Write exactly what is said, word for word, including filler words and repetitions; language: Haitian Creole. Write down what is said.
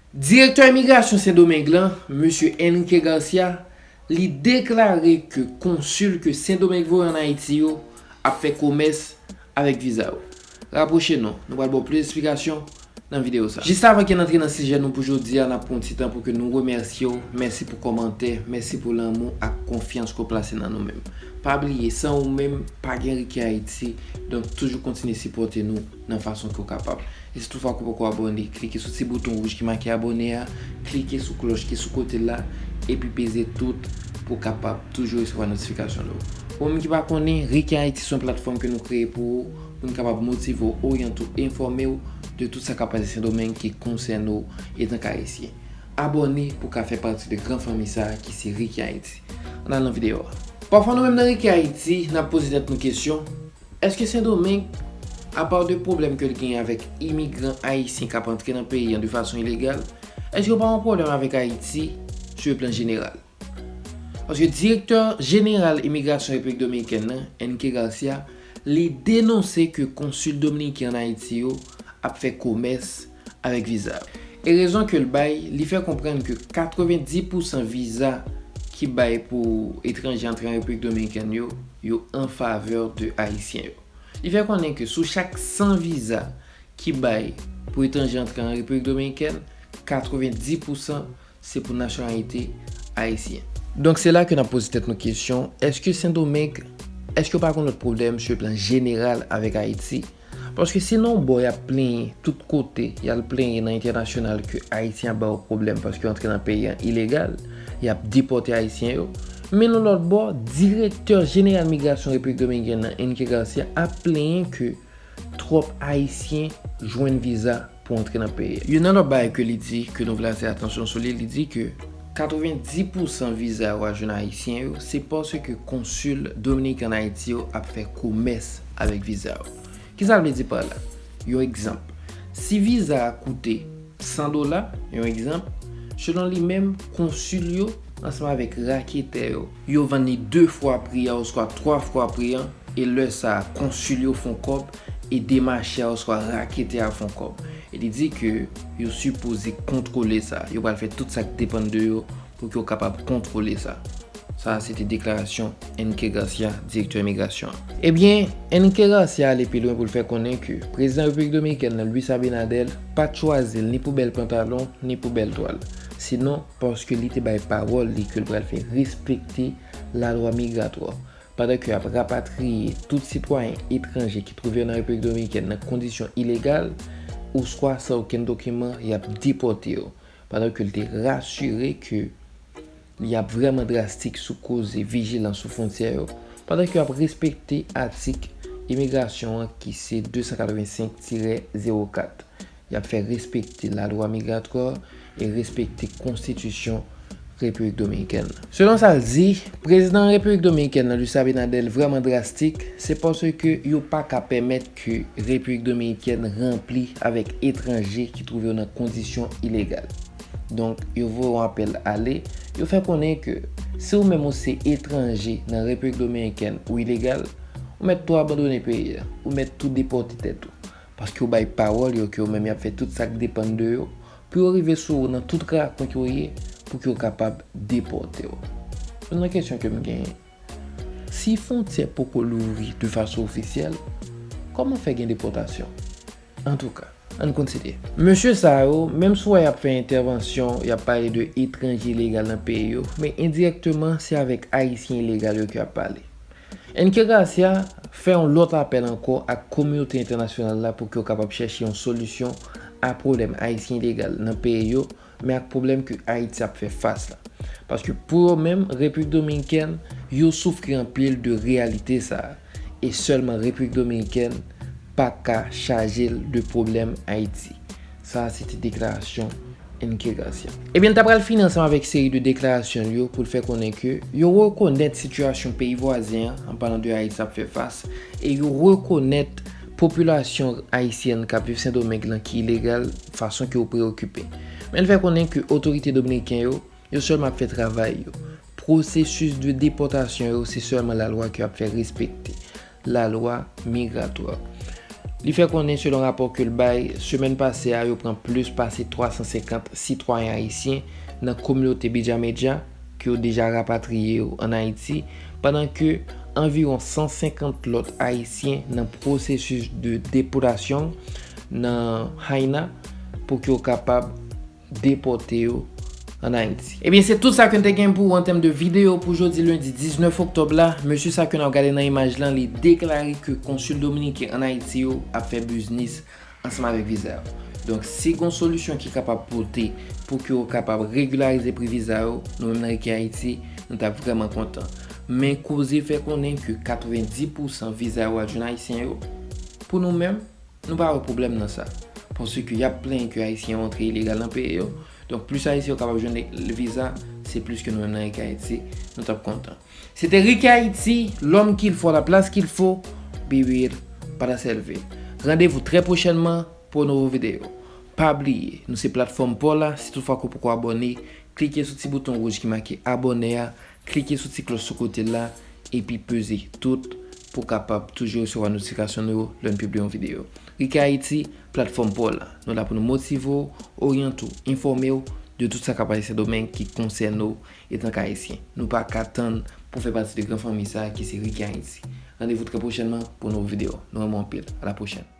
Direktè imigrasyon Sendomeng lan, mesye Enrique Garcia, li deklare ke konsil ke Sendomeng voye ann Ayiti yo ap fè komès avèk viza yo. Rapwoche nou, nou pral ba w plis esplikasyon nan videyo sa. Jis avan ke n antre nan sijè nou pou jodi a, n ap pran yon ti tan pou ke nou remèsye w. Mèsi pou kòmantè, mèsi pou lanmou ak konfyans ke w plase nan nou menm. Pa bliye, san ou menm, pa gen Ricky Haiti, donk toujou kontinye sipòte nou nan fason ke w kapab. E si toutfwa ke w poko abòne, klike sou ti bouton wouj ki make abòne a, klike sou klòch ki sou kote l la, epi peze tout pou w kapab toujou resevwa notifikasyon nou. Ou menm ki pa konnen, Ricky Haiti se yon platfòm ke nou kreye pou ou, pou n kapab motive w, oryante w, enfòme w de tout sa k ap pase Sendomeng ki konsène w etanke Ayisyen. Abòne pou w ka fè pati de gran fanmi sa a ki se Ricky Haiti. Ann al nan videyo a. Pafwa nou menm nan Ricky Haiti, n ap poze tèt nou kesyon, èske Sendomeng, apa de pwoblèm ke l genyen avèk imigran ayisyen k ap antre nan peyi an de fason ilegal, èske yo pa yon pwoblèm avèk Ayiti sou le plan jeneral? Paske direktè jeneral imigrasyon Repiblik Dominikèn nan, Enrique Garcia, li denonse ke konsil dominiken ann Ayiti yo ap fè komès avèk viza yo. E rezon ke l bay, li fè konprann ke katrevenndis pousan viza ki bay pou etranje antre an Repiblik Dominikèn yo, yo an favè de Ayisyen yo. Li fè konnen ke sou chak san viza ki bay pou etranje antre an Repiblik Dominikèn, katrevenndis pousan se pou nasyonalite ayisyen. Donk se la ke n ap poze tèt nou kesyon, èske Sendomeng, èske yo pa gen lòt pwoblèm sou plan jeneral avèk Ayiti? Paske si nan yon bò y ap plenyen tout kote, y al plenyen nan entènasyonal ke Ayisyen ap ba yo pwoblèm paske yo antre nan peyi an ilegal, y ap depòte Ayisyen yo. Men nan lòt bò, direktè jeneral migrasyon Repiblik Dominikèn nan, Enrique Garcia, ap plenyen ke twòp Ayisyen jwenn viza pou antre nan peyi a. Youn nan lòt bagay ke li di, ke nou vle atire atansyon sou li, li di ke katrevenndis pousan viza yo a jwenn Ayisyen yo, se paske konsil dominiken ann Ayiti yo ap fè komès avèk viza yo. Kisa l vle di pa la? Yon egzanp, si viza a koute san dola, yon egzanp, selon li menm, konsil yo, ansanm avèk raketè yo, yo vann li de fwa pri a oswa twa fwa pri a, e lè sa a, konsil yo fè yon kòb, e demachè a oswa raketè a fè yon kòb. E li di ke yo sipoze kontwole sa, yo pral fè tout sa k depann de yo pou ke yo kapab kontwole sa. Sa a se te deklarasyon Enrique Garcia, direktè imigrasyon an. Ebyen, Enrique Garcia ale pi lwen pou l fè konnen ke prezidan Repiblik Dominikèn nan, Luis Abinader, pa t chwazi l ni pou bèl pantalon, ni pou bèl twal. Sinon, paske li te bay pawòl li ke l pral fè respekte lalwa migratwa, pandan ke y ap rapatriye tout sitwayen etranje ki twouve yo nan Repiblik Dominikèn nan kondisyon ilegal, oswa san okenn dokiman, y ap depòte yo, pandan ke l te rasire ke y ap vrèman drastik sou koze vijilans sou fwontyè yo, pandan ke y ap respekte atik imigrasyon an ki se de san katrevensenk tirè zewo kat. Y ap fè respekte lalwa migratwa e respekte konstitisyon Repiblik Dominikèn nan. Selon sa l di, prezidan Repiblik Dominikèn nan, Luis Abinader, vrèman drastik, se paske yo pa ka pèmèt ke Repiblik Dominikèn ranpli avèk etranje ki twouve yo nan kondisyon ilegal. Donk, yo voye yon apèl ale, yo fè konnen ke si ou menm ou se etranje nan Repiblik Dominikèn ou ilegal, ou mèt tou abandone peyi a, ou mèt tou depòte tèt ou. Paske yo bay pawòl yo ke yo menm y ap fè tout sa k depann de yo pou yo rive sou ou nan tout rakwen ke w ye, pou ke yo kapab depòte w. Youn nan kesyon ke m genyen, si fwontyè poko louvri de fason ofisyèl, kòman fè gen depòtasyon? Antouka, ann kontinye. Mesye sa yo, menm si w wè y ap fè entèvansyon, y ap pale de etranje ilegal nan peyi yo, men endirèkteman, se avèk Ayisyen ilegal yo ke y ap pale. Enrique Garcia fè yon lòt apèl ankò ak kominote entènasyonal la pou ke yo kapab chèche yon solisyon a pwoblèm Ayisyen ilegal nan peyi yo, men ak pwoblèm ke Ayiti ap fè fas la. Paske pou yo menm, Repiblik Dominikèn, yo soufri anpil de reyalite sa a. E sèlman Repiblik Dominikèn pa ka chaje l de pwoblèm Ayiti. Sa a se te deklarasyon Enrique Garcia. Ebyen, l ta pral fini ansanm avèk seri de deklarasyon l yo pou l fè konnen ke yo rekonèt sitiyasyon peyi vwazen an, an palan de Ayiti, ap fè fas, e yo rekonèt popilasyon ayisyèn k ap viv Sendomeng lan ki ilegal, fason ke yo preyokipe. Men l fè konnen ke otorite dominiken yo, yo sèlman ap fè travay yo. Pwosesis de depòtasyon yo, se sèlman lalwa ke y ap fè respekte. Lalwa migratwa. Li fè konnen, selon rapò ke l bay, semèn pase a, yo pran plis pase twa san senkant sitwayen ayisyen nan kominote Bidjameja ke yo deja rapatriye yo ann Ayiti, pandan ke anviwon san senkant lòt ayisyen nan pwosesis de depòtasyon nan Haina pou ke yo kapab depòte yo ann Ayiti. Ebyen, se tout sa ke n te gen pou ou an tèm de videyo pou jodi lendi diznèf oktòb la. Mesye sa ke n ap gade nan imaj lan, li deklare ke konsil dominiken ann Ayiti yo ap fè biznis ansanm avèk viza yo. Donk, si gon solisyon ki kapab pote pou ke yo kapab regilarize pri viza yo, nou menm nan Riki Ayiti, nou t ap vrèman kontan. Men koze fè konnen ke katrevenndis pousan viza yo a jwenn ayisyen yo, pou nou menm, nou pa wè pwoblèm nan sa. Paske y ap plenyen ke ayisyen yo antre ilegal nan peyi yo. Donk, plis ayisyen yo kapab jwenn viza, se plis ke nou menm nan Riki Ayiti, nou t ap kontan. Se te Riki Ayiti, l'homme qu'il faut à la place qu'il faut, be real, pa ta sèlve. Randevou trè pwochènman pou yon nouvo videyo. Pa bliye, nou se platfòm pa w la, si toutfwa ke w poko abòne, klike sou ti bouton wouj ki make abòne a, klike sou ti klòch sou kote la, epi peze tout pou w kapab toujou resevwa notifikasyon nou yo lè n pibliye yon videyo. Riki Ayiti, platfòm pa w la. Nou la pou nou motive w, oryante w, enfòme w de tout sa k ap pase Sendomeng ki konsène w etanke ayisyen. Nou pa ka tann pou w fè pati de gran fanmi sa a ki se Riki Ayiti. Randevou trè pwochènman pou yon nouvo videyo. Nou renmen w anpil. A la pwochèn.